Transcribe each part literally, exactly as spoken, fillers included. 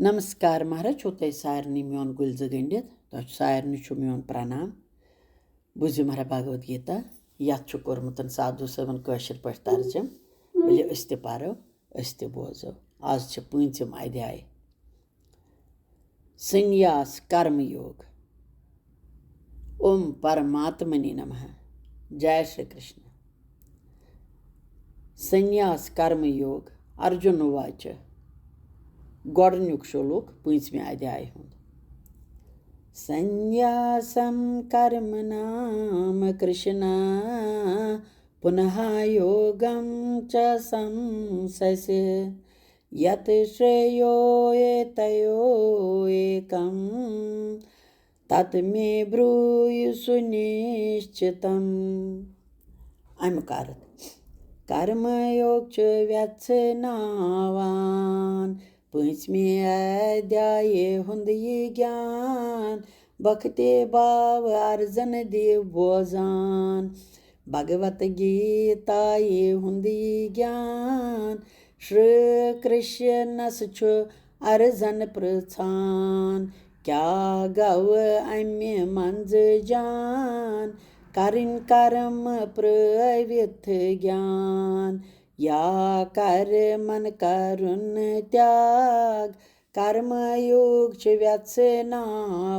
نمسکار مہراج، چھُو تۄہہِ سارنٕے میون گُلۍ زٕ گٔنٛڈِتھ۔ تۄہہِ چھُ سارنٕے چھُ میون پرنام۔ بوٗزِو مہراج بھگوت گیتا، یَتھ چھُ کوٚرمُت سادھو صٲبن کٲشِر پٲٹھۍ ترجمہٕ۔ ؤلِو أسۍ تہِ پرو، أسۍ تہِ بوزو۔ آز چھِ پوٗنٛژِم ادھیاے۔ سنیاس کرم یوگ۔ اوم پرماتمنی نمہ۔ جے شری کرشنا۔ سنیاس کرم یوگ۔ ارجن واچ۔ گۄڈٕنیُک شلوک پوٗنٛژمہِ ادھیایہِ ہُنٛد۔ سنیاسم کرم نام کرشنا پنہ یوگم چ سم سس۔ یت شریو ایتیو ایکم تت مے بروی سنشچتم۔ امیُک ارتھ۔ کرم یوگ چھُ ویژھناوان پٲنٛژمہِ ادھیایہِ ہُنٛد یہِ گیان۔ بھکتی بھاو ارزن دیو بوزان۔ بھگوت گیتایہِ ہُنٛد یہِ گیان۔ شری کرشنس چھُ ارزن پرژھان، کیٛاہ گوٚو امہِ منٛزٕ جان؟ کرٕنۍ کرم پرٲوِتھ گیان، یا کرمن کرُن تیاگ؟ کرم یوگ چھُ ویژھناوان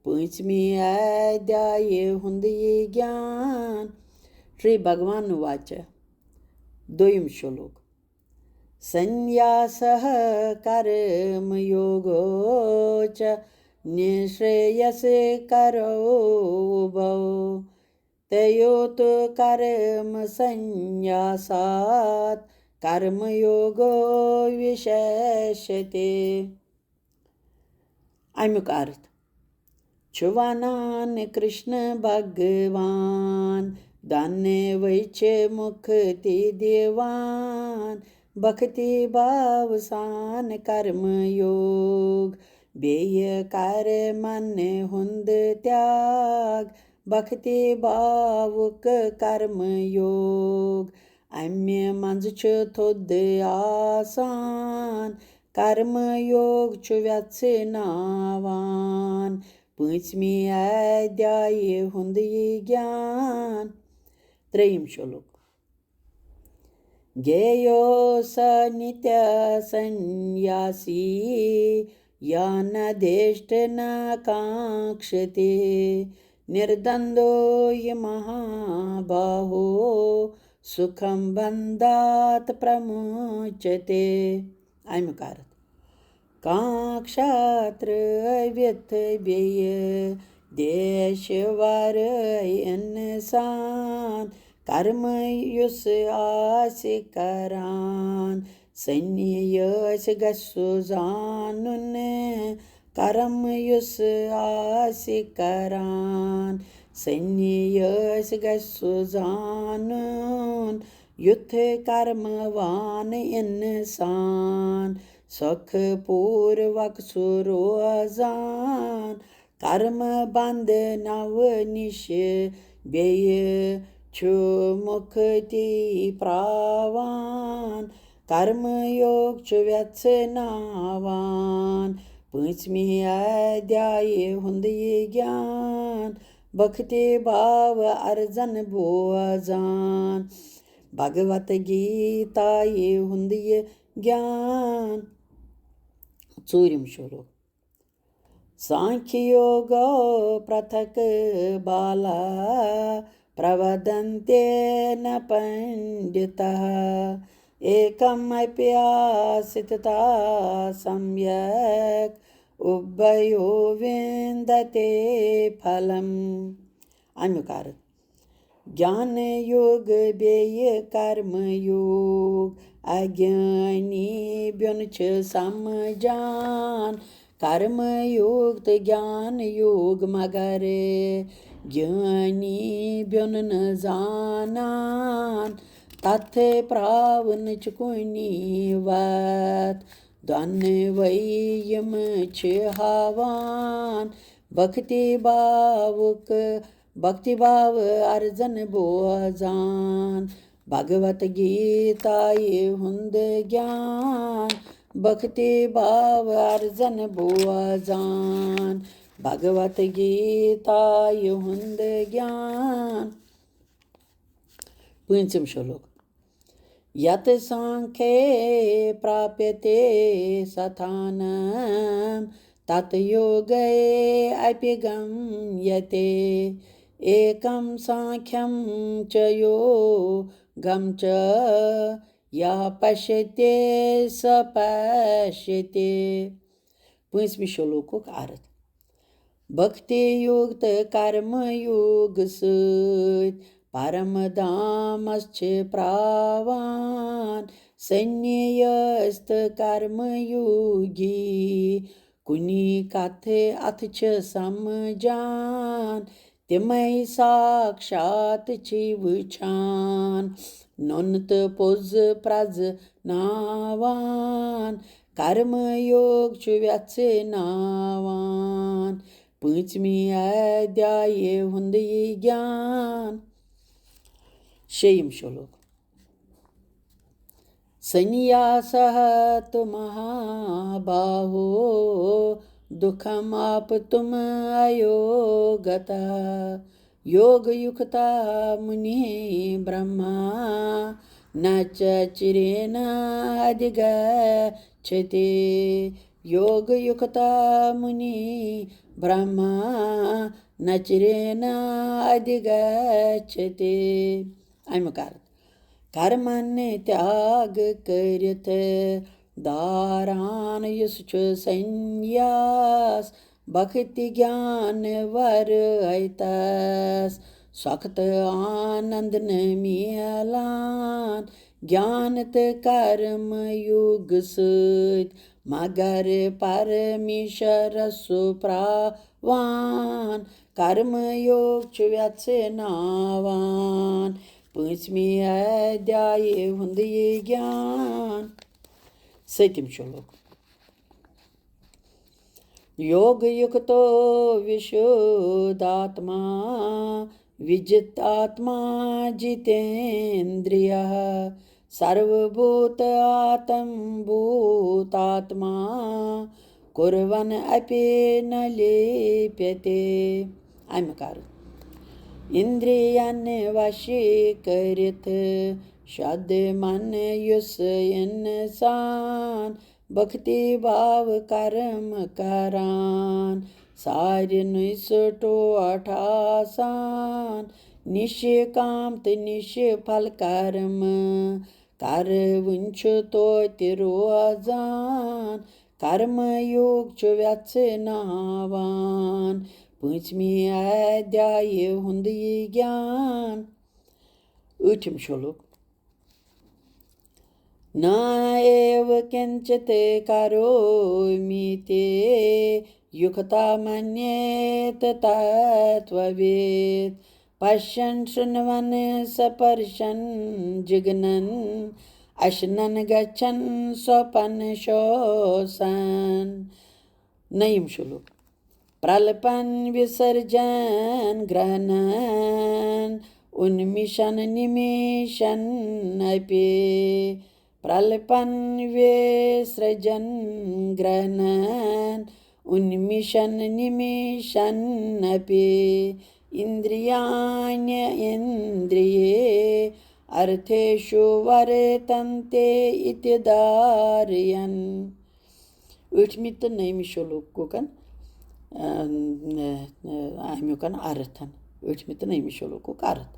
پٲنٛژمہِ ادھیایہِ ہُنٛد یہِ گیان۔ شری بھگوان واچ۔ دوٚیِم شلوک۔ سنیاسہ کرم یوگو چ نشریس کرو بھو۔ تیو تو کرم سنیاسات کرم یوگو وشیشتے۔ امیُک ارتھ۔ چھُ ونان کرشن بھگوان، دۄنوے چھِ مُکتی دِوان۔ بھکتی بھاو سان کرم یوگ، بیٚیہِ کرمن ہُنٛد تیاگ۔ بھکتی بھاوُک کرم یوگ، امہِ منٛزٕ چھُ تھوٚد آسان۔ کرم یوگ چھُ ویژھناوان پٲنٛژمہِ ادھیایہِ ہُنٛد یہِ گیان۔ ترٛیٚیِم شلوک۔ گیو س نتیہ سنیاسی یا ندیشٹ ن کانکشتی، نردندو ہی مہاباہو سکھم بندھات پرموچتے۔ امیُک ارتھ۔ کانٛکشا ترٛٲوِتھ بیٚیہِ دیش ورٲے اِنسان، کرم یُس آسہِ کران، سنیٲسۍ گژھِ سُہ زانُن۔ کرم یُس آسہِ کران، سنیٲسۍ گژھِ سُہ زانُن۔ یُتھ کرموان اِنسان، سۄکھٕ پوٗروَک سُہ روزان۔ کرم بنٛدنو نِش بیٚیہِ چھُ مُکتی پراوان۔ کرم یوگ چھُ ویژھناوان پٲنٛژمہِ ادھیایہِ ہُنٛد یہِ گیان۔ بھکتی بھاو ارزن بوزان بھگوت گیتایہِ ہُنٛد یہِ گیان۔ ژوٗرِم شلوک۔ سانکھیہ یوگو پرتھک بالا پرودنتے ن پنڈتہ، ایکم اپی آستھتا سمیک ابھیو وندتے پھلم۔ امیُک ارتھ۔ گیان یوگ بیٚیہِ کرم یوگ، اگیانی بیوٚن چھِ سمجھان۔ کرم یوگ تہٕ گیان یوگ مگر گیانی بیوٚن نہٕ زانان۔ تتھ پراونٕچ کُنی وتھ، دۄنوَے یِم چھِ ہاوان۔ بھکتی بھاوُک بھکتی بھاو ارزن بوزان، بھگوت گیتایہِ ہُنٛد گیان۔ بھکتی بھاو ارزن بوزان، بھگوت گیتایہِ ہُنٛد گیان۔ پٲنٛژِم شلوک۔ یت سانکھے پراپیتے ستھانم، تت یوگے اپی گمیتے۔ ایکم سانکھیم چ یوگم چ، یا پشیتے س پشیتے۔ پٲنٛژمہِ شلوکُک ارتھ۔ بھکتی یوگ تہٕ کرم یوگ سۭتۍ پرم دامس چھِ پراوان۔ سنیاس تہٕ کرم یوگی کُنی کتھِ اتھ چھِ سمجھان۔ تِمے ساکشات چھِ وٕچھان، نوٚن تہٕ پوٚز پرزناوان۔ کرم یوگ چھُ ویژھناوان، پٲنٛژمہِ ادھیایہِ ہُنٛد یہِ گیان۔ شیٚیِم شلوک۔ سنیاسہ تو مہاباہو دکھم آپتم ایوگتہ۔ یوگ یکتا منی برہما نہ چچرین ادھگچھتی۔ یوگ یکتا منی برہما نچرین ادھگچھتی۔ امیُک ارتھ۔ کرمن تیاگ کٔرِتھ داران یُس چھُ سنیاس، بھکتی گیان ورٲے تس سۄکھتہٕ آنند نہٕ میلان۔ گیان تہٕ کرم یوگ سۭتۍ مگر پرمیشورس سُہ پراوان۔ کرم یوگ چھُ ویژھناوان، پٲنٛژمہِ ادھیایہِ ہُنٛد یہِ گیان۔ سٔتِم شلوک۔ یوگ یُکتو وِشُدھاتما وِجِتاتما جِتیندرِیہ، سروبھوت آتم بھوتاتما کُروَن اپی نہ لیپیتے۔ اَمہِ کَرٕ۔ اِندرِیَن وَشی کٔرِتھ شد من یُس اِنسان بھکتی بھاو کرم کران، سارنٕے سُہ ٹوٹھ آسان، نِشہِ کام تہٕ نِشہِ پھل کرم کر وُنہِ چھُ توتہِ روزان۔ کرم یوگ چھُ ویژھناوان، پٲنٛژمہِ ادھیایہِ ہُنٛد یہِ گیان۔ ٲٹھِم شلوک۔ نہ ایو کنچت کرومیتی یُکتا منیت تتووید۔ پشن شرنون سپرشن جگنن اشنن گچھن سوپن شوسن۔ نٔیِم شلوک۔ پرلپن وسرجن گرہنن انمشن نمشن اپی۔ پرلپن وسرجن گرہنن انمشن نمشن اپی۔ اندریانی اندریہ ارتھیشو ورتنتے اتی دھارین۔ ٲٹھمہِ تہٕ نٔیمہِ شلوکُکن، اَم، اَمیُکن ارتھن۔ ٲٹھمہِ تہٕ نٔیمہِ شلوکُک ارتھ۔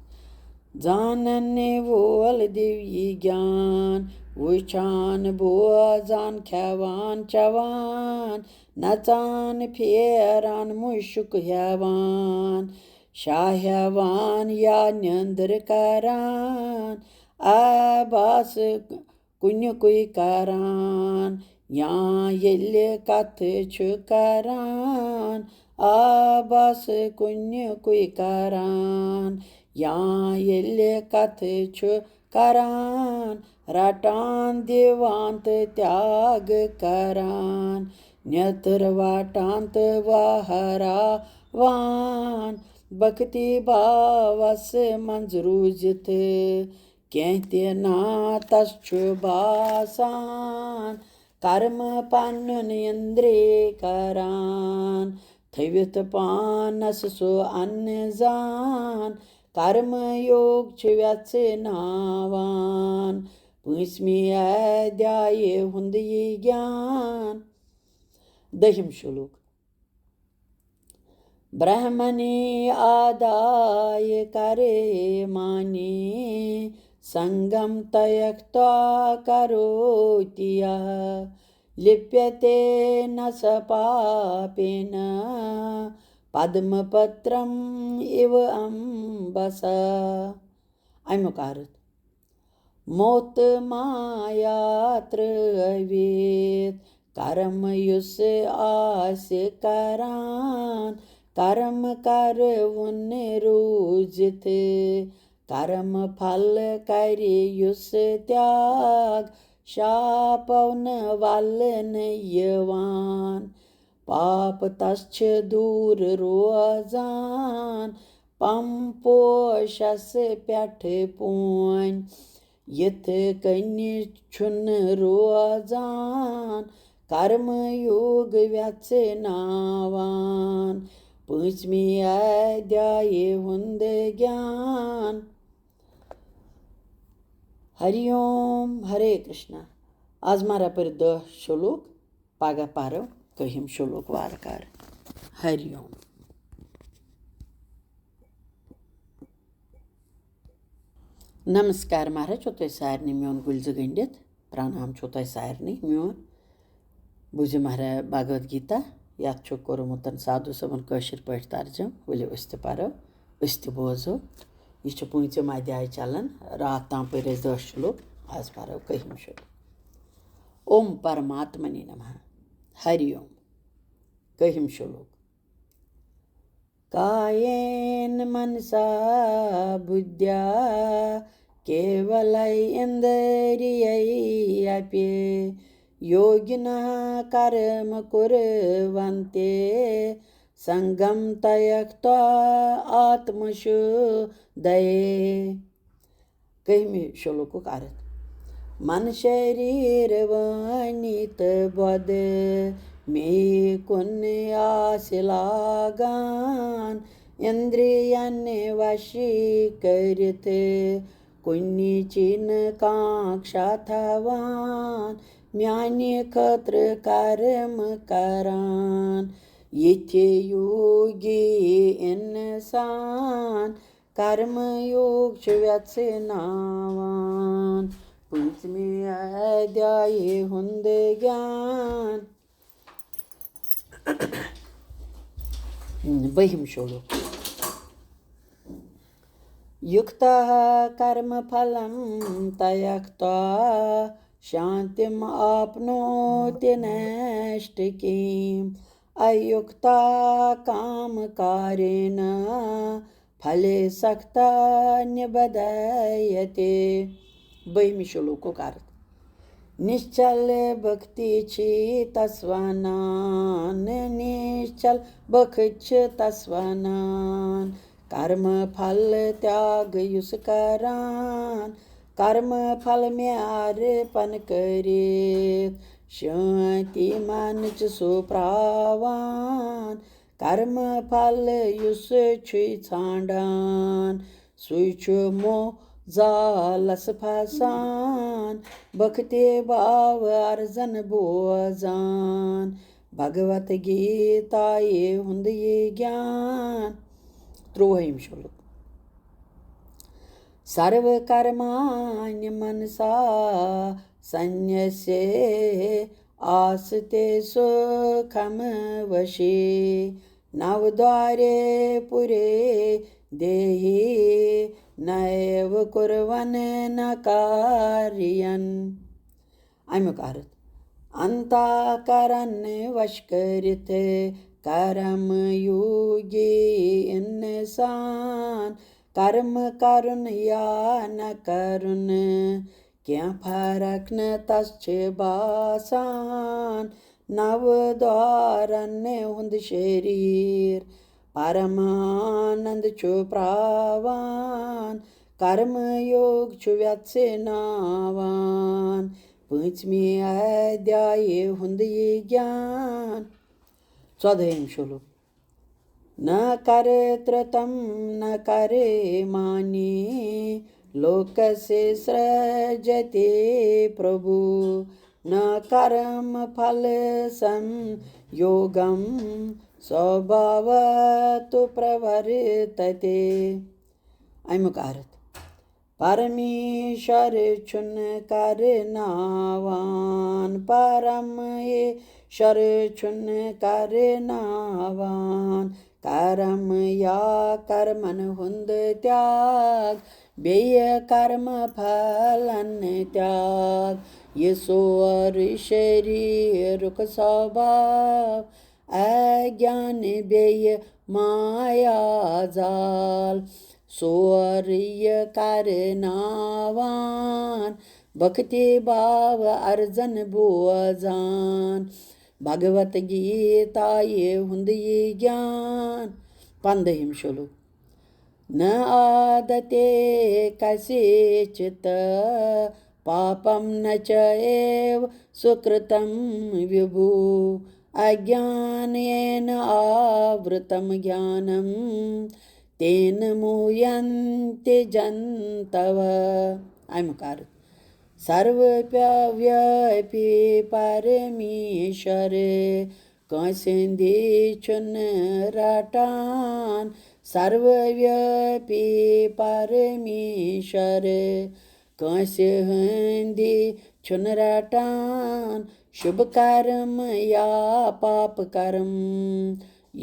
زانن وول دِویہِ گیان، وٕچھان، بوزان، کھٮ۪وان، چٮ۪وان، نژان، پھیران، مُشُک ہٮ۪وان، شاہ ہٮ۪وان یا نیٚنٛدٕر کران، آباس کُنیُکُے کران، یا ییٚلہِ کتھٕ چھُ کران، آباس کُنیُکُے کران، یا ییٚلہِ کتھٕ چھُ کران، رٹان دِوان تہٕ تیاگ کران، نیتر واٹان تہٕ وہراوان، بھکتی بھاوس منٛز روٗزِتھ کینٛہہ تہِ نا تس چھُ باسان۔ کرم پنُن اندرے کران، تھٲوِتھ پانس سُہ ان زان۔ کرم یوگ چھُ ویژھناوان، پٲنٛژمہِ ادھیایہِ ہُنٛد یہِ گیان۔ دٔہِم شلوک۔ برہمنی آدایہ کرمانی، سنگم تیکتوا کروتی یہ، لپیتے نہ س پاپین، پدم پترم اِو امبسا۔ امیُک عرض۔ موت مایا ترٲوِتھ کرم یُس آسہِ کران، کرم کرُن روٗزِتھ، کرم پھل کرِ یُس تیاگ، شاپو نہٕ ولنہٕ یِوان۔ پاپ تس چھِ دوٗر روزان، پم پوشس پٮ۪ٹھ پونۍ۔ یِتھ کٔنۍ چھُنہٕ روزان کرم یوگ ویژھناوان، پٲنٛژمہِ ادھیایہِ ہُنٛد گیان۔ ہری اوم، ہرے کرشنا۔ از مارا پٔرۍ دَہ شلوک۔ پگاہ پرو کٔہِم شلوک وارٕ کارٕ۔ ہری اوم۔ نمسکار مہراج، چھو تۄہہِ سارنٕے میون گُلۍ زٕ گٔنٛڈِتھ۔ پرنام چھو تۄہہِ سارنٕے میون۔ بوٗزِو مہراج بھگوت گیتا، یتھ چھُ کوٚرمُت سادھو صٲبن کٲشِر پٲٹھۍ ترجمہٕ۔ ؤلِو أسۍ تہِ پرو، أسۍ تہِ بوزو۔ یہِ چھُ پوٗنٛژِم ادھیاے چلان، راتھ تام پٔرۍ اَسہِ دَہ شلوک، از پرو کٔہِم شلوک۔ اوم پرماتمنے نمہ۔ ہری اوم۔ کٔہِم شلوک۔ کاین منسا بُدھیا کیولے اندریے اپی، یوگینہ کرم کُرونتے سنگم تیکتوا آتم شُدھے۔ کٔہمہِ شلوکُک عرض۔ من شریر وٲنی تہٕ بۄدٕ مے کُن آسہِ لاگان، اندرین وشی کٔرِتھ کُنہِ چی نہٕ کانٛکشا تھاوان، میانہِ خٲطرٕ کرم کران۔ یِتھِ یوگی انسان کرم یوگ چھُ ویژھناوان، پٲنٛژمہِ ادھیایہِ ہُنٛد گیان۔ بٔہِم شلوک۔ یُکتہ کرم پھلم تیکتوا شانتم آپنوتی نیشٹکیم، ایُکتا کام کارین پھلے سکتا نبدھیتے۔ بٔہمہِ شلوکُک عرض۔ نشچل بھکتی چھی تس ونان، نشچل بھکت چھ تس ونان، کرم پھل تیاگ یُس کران، کرم پھل مےٚ ارپن کٔرِتھ، شانتی منچ سُہ پراوان۔ کرم پھل یُس چھُے ژھانڈان، سُے چھُ موہ زالس پھسان۔ بھکتی باو ارزن بوزان، بھگوت گیتایہِ ہُنٛد یہِ گیان۔ ترٛوہِم شلوک۔ سرو کرمانی منسا سنیسے آستے سکھم وشی، نو دوارے پورے دیہی نیو کُروَن نہ کارین۔ امیُک عرض۔ انتہ کرن وش کٔرِتھ کرم یوگی انسان، کرم کرُن یا نہ کرُن، کینٛہہ فرق نہٕ تس چھِ باسان۔ نو دوارن ہُنٛد شریٖر پرمانند چھُ پراوان، کرم یوگ چھُ ویژھناوان، پٲنٛژمہِ ادھیایہِ ہُنٛد یہِ گیان۔ ژۄدہٲیِم شلوک۔ نہ کرترتم نہ کرمانی لوکسیہ سرجتی پربھو، نہ کرم پھل سنیوگم سوبھاوتو پرورتتے۔ امیُک ارتھ۔ پرمیشور چھُنہٕ کرناوان، پرمیشور چھُنہٕ کرناوان کرم یا کرمن ہُنٛد تیاگ، بیٚیہِ کرم پھلن تیاگ۔ یہِ سورُے شریرُک سوبھاو اگیان بیٚیہِ مایا زال، سورُے یہِ کرناوان بھکتی بھاو ارزن بوزان۔ بھگوت گیتایہِ ہُنٛد یہِ گیان۔ پندہِم شلوک۔ نہ آدتے کسیچت پاپم نہ چیو سکرتم وبھو، اگیانین آورتم گیانم تین موہینتی جنتو۔ امیُک ارتھ۔ سرویاپی پرمیشور کٲنٛسہِ ہٕنٛدی چھُنہٕ رٹان، سرویاپی پرمیشور کٲنٛسہِ ہٕنٛدی چھُنہٕ رٹان، شُبھ کرم یا پاپ کرم۔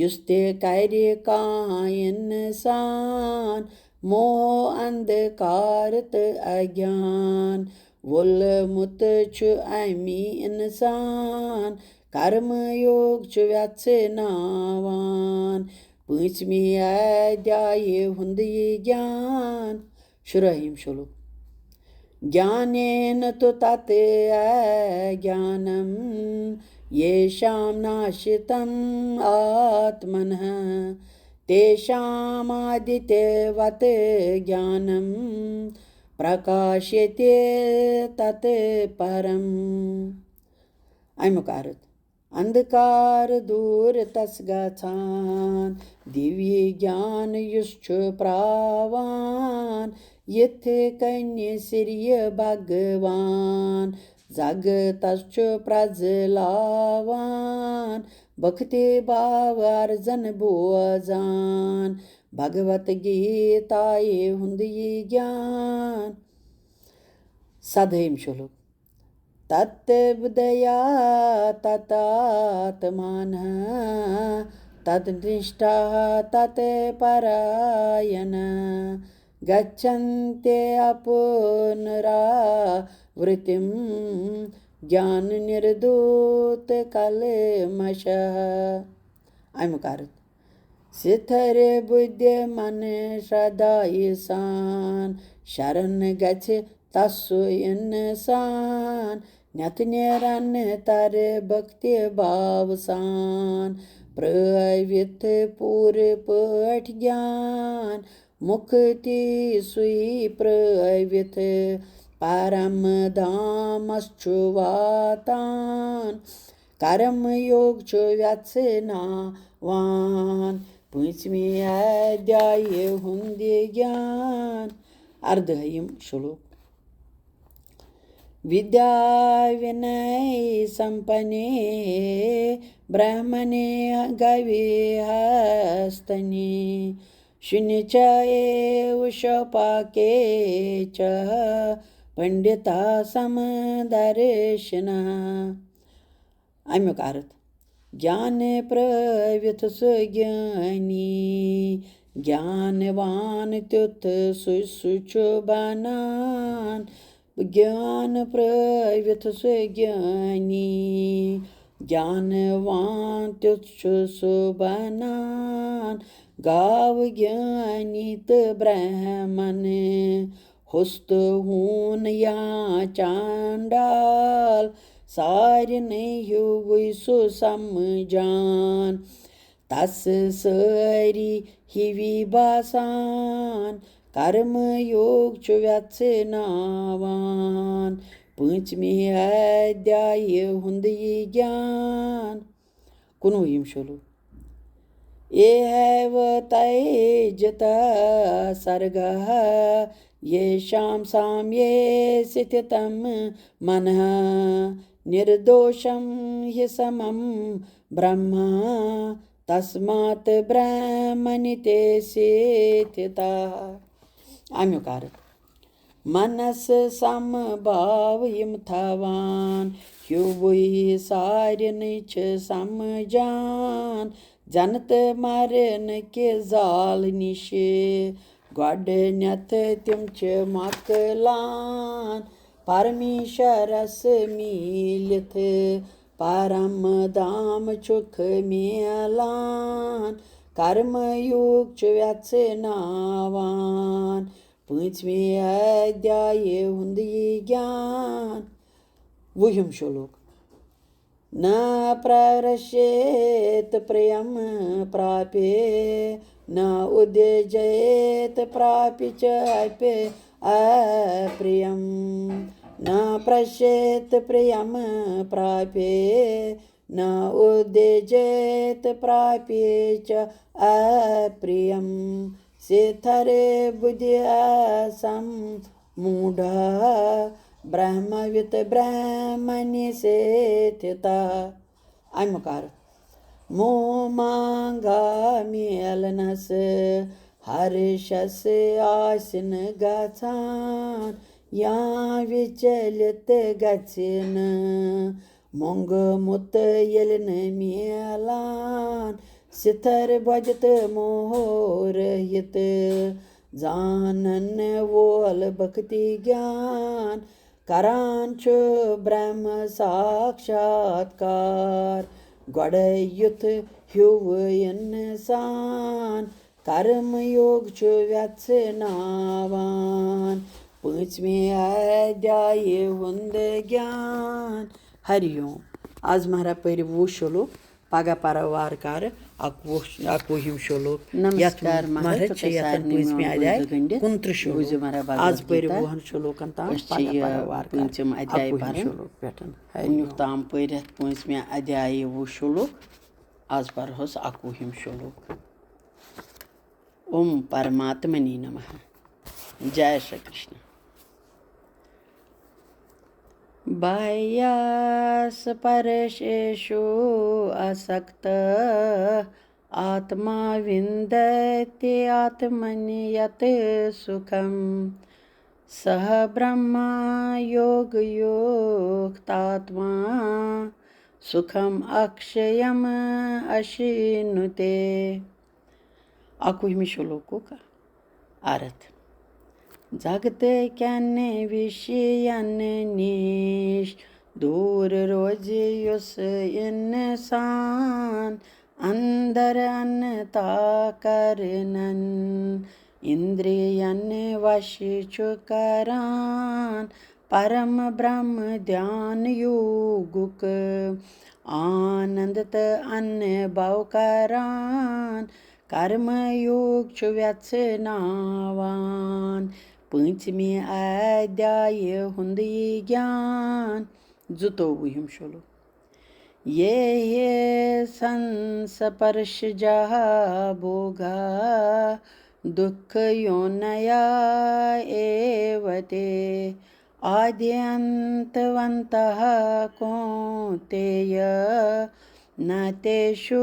یُس تہِ کرِ کانٛہہ انسان، موہ اندھکار تہٕ اگیان وولمُت چھُ امی انسان، کرم یوگ چھُ ویژھناوان۔ پٲنٛژمہِ ادھیایہِ ہُنٛد یہِ گیان۔ شُرٲہِم شلوک۔ گیانین تو تت اگیانم ییشام ناشتم آتمنہ، تیشام آدتیوت گیانم پرکاشیتی تت پرم۔ امیُک ارتھ۔ اندھکار دوٗر تس گژھان، دیوی گیان یُس چھُ پراوان، یِتھ کٔنۍ سریہِ بھگوان زگتس چھُ پرزلاوان۔ بھکتی بھاو ارزن بوزان، بھگوت گیتایہِ ہُنٛد یہِ گیان۔ سدہٲیِم شلوک۔ تت بدھیا تتاتمانہ، تت نشٹھا تت پرایانہ، گچھنتی اپنراورتم، گیان نردھوت کلمشہ۔ امیُک ارتھ۔ ستھر بدھ من شردھایہِ سان، شرن گژھِ تس سُہ انسان، نٮ۪تھ نیرن تر بھکتی بھاو سان، پرٲوِتھ پوٗرٕ پٲٹھۍ گیان مُکتی سُے پرٲوِتھ پرم دھامس چھُ واتان۔ کرم یوگ چھُ ویژھناوان۔ پٲنٛژمہِ ادھیایہِ ہُنٛد یہِ گیان۔ اردٲہِم شلوک۔ ودیا ونَے سمپنے برہمنے گوی ہستنی، شُنیہ چیو شوپاکے چ پنڈتا سمدرشنہ۔ امیُک ارتھ۔ گیان پرٲوِتھ سُہ گیانی، گیانوان تیُتھ سُہ سُہ چھُ بنان۔ گیان پرٲوِتھ سُہ گیانی، گیانوان تیُتھ چھُ سُہ بنان۔ گاو گیانی تہٕ برہمن، ہوٚس تہٕ ہوٗن یا چانڈال، سارنٕے ہیوٗوٕے سُہ سمجھان۔ تس سٲری ہِوی باسان، کرم یوگ چھُ ویژھناوان۔ پٲنٛژمہِ ادھیایہِ ہُنٛد یہِ گیان۔ کُنوُہِم شلوک۔ एहैव तैजतः सर्गः येषां साम्ये स्थितं मनः। निर्दोषं हि समं ब्रह्म तस्मात् ब्रह्मणि ते स्थिताः। اَمیُک عرض۔ منس سم باو یم تھاوان، ہیوٗے سارنٕے چھِ سمجھان۔ جنت مرن کہِ زال نِش گۄڈٕنیتھ تِم چھِ مۄکلان۔ پرمیشورس میٖلِتھ پرم دام چھُکھ میلان۔ کرم یوگ چھُ ویژھناوان پٲنٛژمہِ ادھیایہِ ہُنٛد یہِ گیان۔ وُہِم شلوک۔ न प्रहृष्येत् प्रियं प्राप्ये न उद्विजेत् प्राप्य चाप्यप्रियं। न प्रहृष्येत् प्रियं प्राप्ये न उद्विजेत् प्राप्य च अप्रियं। स्थितर्बुद्ध्या सम्मूढः ब्रह्मवित् ब्रह्मणि स्थितः। اَمیُک عرض۔ موہ منگا میلنس ہرشس آسہِ نہٕ گژھان یا وچلت گژھِ نہٕ۔ مۄنٛگمُت ییٚلہِ نہٕ میلان، سِتھر بۄدِ تہٕ موہ رٔہِتھ، زانن وول بھکتی گیان، کران چھُ برہم ساکشاتکار۔ گۄڈے یُتھ ہیوٗ اِنسان، کرم یوگ چھُ ویژھناوان، پٲنٛژمہِ ادھیایہِ ہُنٛد گیان۔ ہری اوم۔ از مہرا پٔرِو وُہ شلوک، پگاہ پرو وارٕ کارٕ اکوُہ، اکوُہِم شلوک۔ یتھ نمسکار مہرا، مہرا تہٕ چھِ تۄہہِ یتھ سارنٕے پٲنٛژمہِ میون ادھیایہِ بُزٕ گٔنٛڈِتھ۔ کُنترٕہ شلوک۔ بوٗزِو مہرا بھگوت از پٔرِو گیتا۔ وُہن شلوکن تام، أسۍ چھِ پگاہ یہِ پرو وارٕ کارٕ۔ پٲنٛژِم ادھیایہِ اکوُہِم پران۔ شلوک پٮ۪ٹھ۔ ہری وُنیُک اوم۔ تام پٔرِتھ پٲنٛژمہِ ادھیایہِ وُہ شلوک۔ از پرہوس اکوُہِم شلوک۔ اوم پرماتمنے نمہ۔ جے شری کرشنا۔ बाह्यस्पर्शेषु असक्तः आत्मा विन्दति आत्मनि यत् सुखम्। सः ब्रह्मा योगयुक्तात्मा सुखम् अक्षयम् अश्नुते। اکوُہمہِ شلوکُک عرض۔ جگت کٮ۪ن وِشین نِش دوٗر روزِ یُس اِنسان، اندر انتا کرنن اندرین وش چھُ کران، پرم برہم دھیان یوگُک آنند تہٕ انبھو کران۔ کرم یوگ چھُ ویژھناوان پٲنٛژمہِ ادھیایہِ ہُنٛد یہِ گیان۔ زٕتووُہِم شلوک۔ ये ह्यसंस्पर्शजा भोगा दुःखयोनया एव ते आद्यन्तवन्तः कौन्तेय न तेषु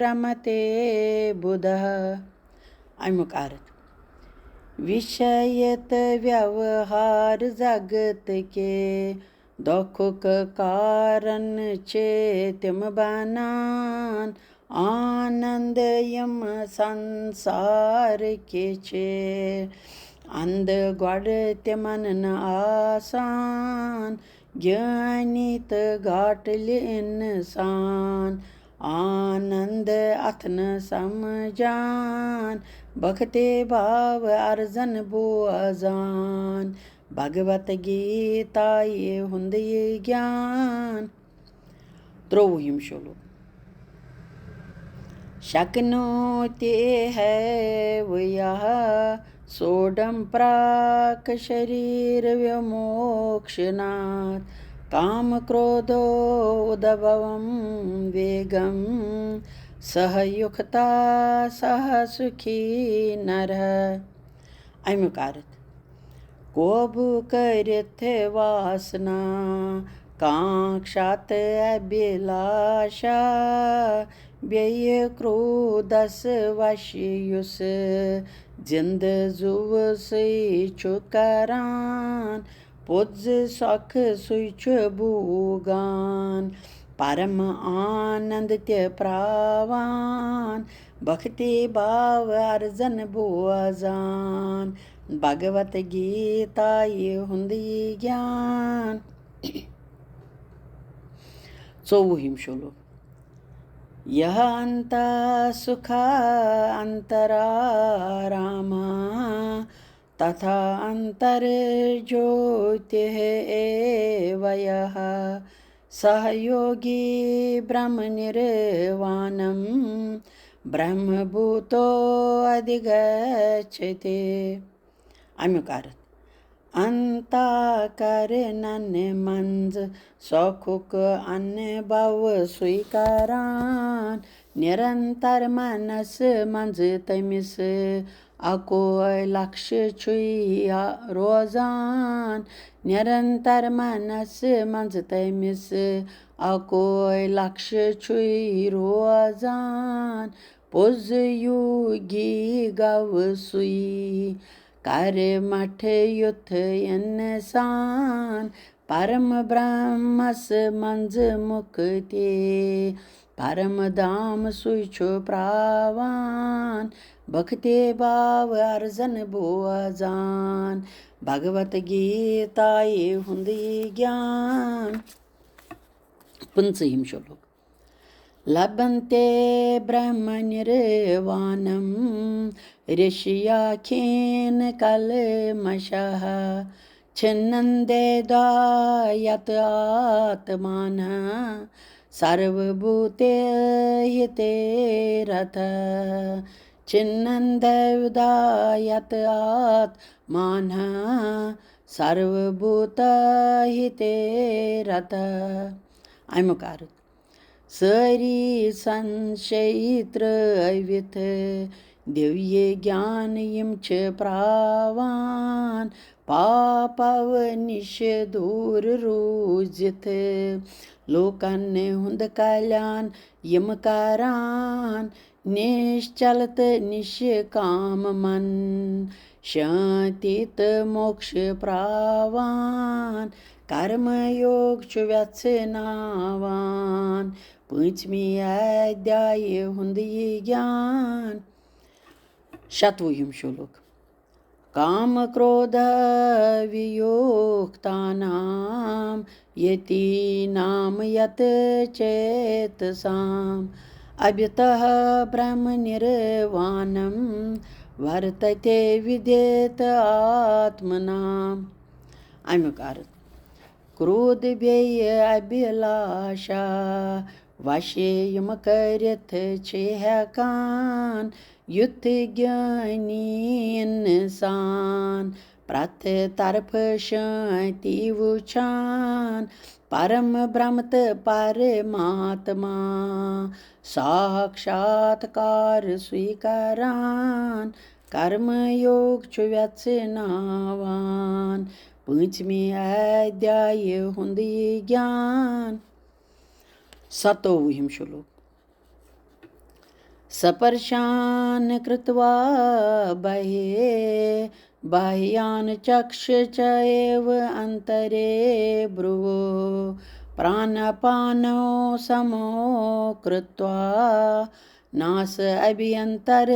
रमते बुधः। اَمیُک عرض۔ विषयित व्यवहार जगत के दुखक कारण छे तिम बनान आनंद यम संसार के छे। अंध गड़ तिमन न आसान, ज्ञानी त गाटल इंसान। आनंद अथ न समझान, भक्ति भाव अर्जन बोजान। भगवत गीता ये हुंद ये ज्ञान। ترٛۆوُہِم شلوک۔ शक्नोति हैव यः सोढं प्राक् शरीरविमोक्षणात् कामक्रोधोद्भवं वेगं सह युक्ता सह सुखी नरः। اَمیُک عرض۔ قوبوٗ کٔرِتھ واسنا کانٛکشا تہٕ ابھیلاشا، بیٚیہِ کرٛوٗدھس وش یُس زِندٕ زُوٕ سُے چھُ کران، پوٚت زِ سۄکھٕ سُے چھُ بوٗگان۔ پرم آنند تہِ پراوان، بھکتی بھاو ارزن بوزان، بھگوت گیتایہِ ہُنٛدٕے گیان۔ ژوٚوُہِم شلوک۔ یہ انتہ سکھا انترا راما، تتھا انتر جوتیہ ایو یہ، سہ یوگی برہم نروانم، برہم بھوتو ادھگچھتی۔ اَمیُک عرض۔ انتہ کرنن منٛز سۄکھُک انبو سُے کران، نرنتر منس منٛز تٔمِس اکوے لکش چھُے روزان، نرنتر منس منٛز تٔمِس اکوے لکش چھُے روزان۔ پوٚز یوگی گوٚو سُے کرمٹھ یُتھ انسان، پرم برہمس منٛز مُکتی، پرم دھام سُے چھُ پراوان۔ بھکتی بھاو ارزن بوزان، بھگوت گیتایہِ ہُنٛدٕے گیان۔ پٕنٛژٕہِم شلوک۔ لبھنتے برہم نروانم رشیا کھین کلمشہ، چھنن دیودا یت آتمانہ سرو بھوتے ہتے رتھ، چھنن دیودا یت آتمانہ سرو بھوتا ہتے رتھ۔ اَمیُک عرض۔ سٲری سنشے ترٲوِتھ دیویہِ گیان یِم چھِ پراوان، پاپو نِش دوٗر روٗزِتھ لوٗکن ہُنٛد کلیان یِم کران، نِشچل تہٕ نِشکام من شانتی تہٕ موکش پراوان۔ کرم یوگ چھُ ویژھناوان پٲنٛژمہِ ادھیایہِ ہُنٛد یہِ گیان۔ شتوُہِم شلوک۔ کام کرودھ ویوکتانام یتینام یت چیتسام، ابھتہ برہم نروانم ورتتے ودیت آتمنام۔ اَمیُک عرض۔ کرودھ بیٚیہِ ابھلاشا وشے یِم کٔرِتھ چھِ ہٮ۪کان، یُتھ گیٲنی اِنسان پرٛٮ۪تھ طرفہٕ شانتی وُچھان، پرم برہم تہٕ پرماتما ساکشاتکار سُے کران۔ کرم یوگ چھُ ویژھناوان پٲنٛژمہِ ادھیایہِ ہُنٛد یہِ گیان۔ ستووُہِم شلوک۔ سپرشان کرتوا بہے باہیان چکش چیو انترے برو، پرانپانو سمو کرتوا ناس ابھینتر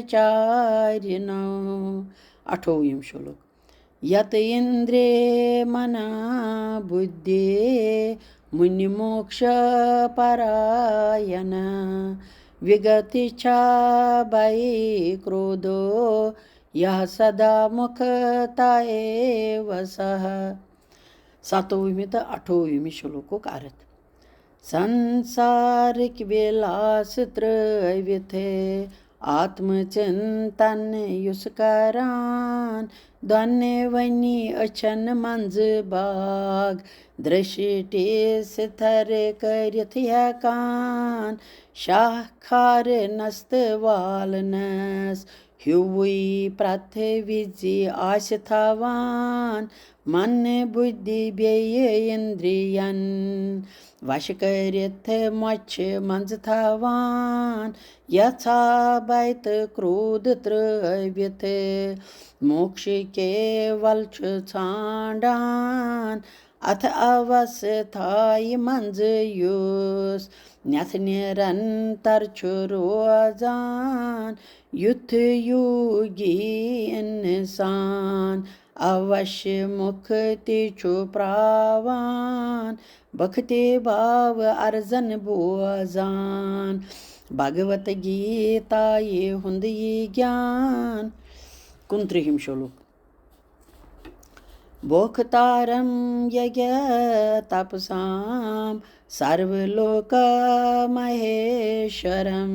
چارینو۔ اٹھووُہِم شلوک۔ یت اندرے منا بدھے منی موکش پراینا، وگت اچھا بھے کرودھو یہ سدا مکھتا ایو سہ۔ ستووُہمہِ تہٕ اٹھووُہمہِ شلوکُک ارتھ۔ سنسارٕکۍ وِلاس ترٲوِتھ آتم چنتن یُس کران، دۄنوٕنی أچھن منٛز باغ، درشٹی ستھر کٔرِتھ ہٮ۪کان، شاہ کھارنس تہٕ والنس ہیوٗوٕے پرٛٮ۪تھ وِزِ آسہِ تھاوان، من بُدھی بیٚیہِ اِندرِین وش کٔرِتھ مۄچھِ منٛز تھاوان، یژھا بھے تہٕ کرودھ ترٲوِتھ موکش کیول چھُ ژھانڈان۔ اتھ اوستھایہِ منٛز یُس نٮ۪تھ نِرنتر چھُ روزان، یُتھ یوگی انسان اوش مُکھ تہِ چھُ پراوان، بھکتی بھاو ارزن بوزان۔ بھگوت گیتایہِ ہُنٛد یہِ گیان۔ کُنترٕہِم شلوک۔ بھوکتارم یجتپسام سرولوک مہیشورم،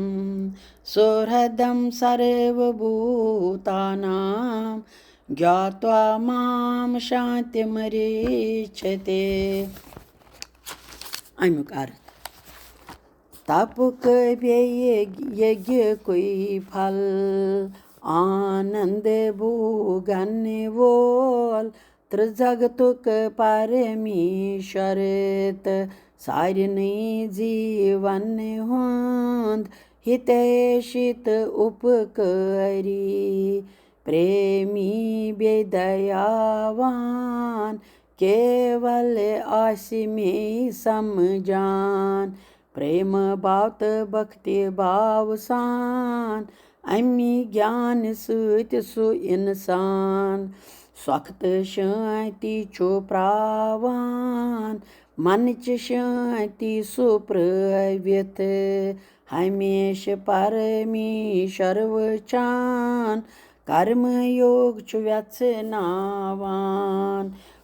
سہردم سروبھوتانام گیاتوا مام شانتم ریچھتے۔ امیُک ارتھ۔ تپُک بیٚیہِ یگیُکُے پھل، آنند بھوگن وول، ترٛزگتُک پرمیشور تہٕ سارنٕے جیٖون ہُنٛد ہتیشی تہٕ اُپکٲری، پریمی بیٚیہِ دیاوان، کیول آسہِ مے سمجھان، پریم بھاو تہٕ بھکتی بھاو سان، امی گیان سۭتۍ سُہ انسان سۄکھ تہٕ شانتی چھُ پراوان، منچ شانتی سُہ پرٲوِتھ، ہمیشہٕ پرمیشور وٕچھان، کرم یوگ چھُ ویژھناوان۔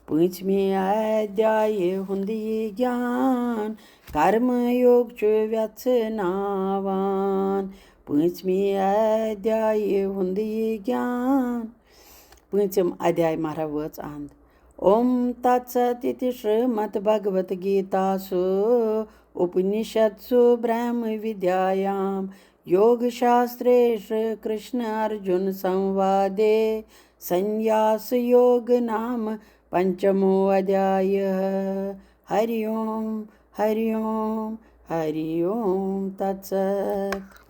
پٲنٛژمہِ ادھیایہِ ہُنٛد یہِ گیان، کرم یوگ چھُ ویژھناوان۔ پٲنٛژمہِ ادھیایہِ ہُنٛد یہِ گیان۔ پٲنٛژِم ادھیاے مرحبا وٲژ اند۔ اوم تت ست اِتی شریمد بھگوت گیتا سُ اُپنِشد سُ برہم ودیایام یوگ شاسترے شری کرشن ارجن سموادے سنیاس یوگ نام پنچمو ادھیایہ۔ ہری اوم، ہری اوم، ہری اوم تت ست۔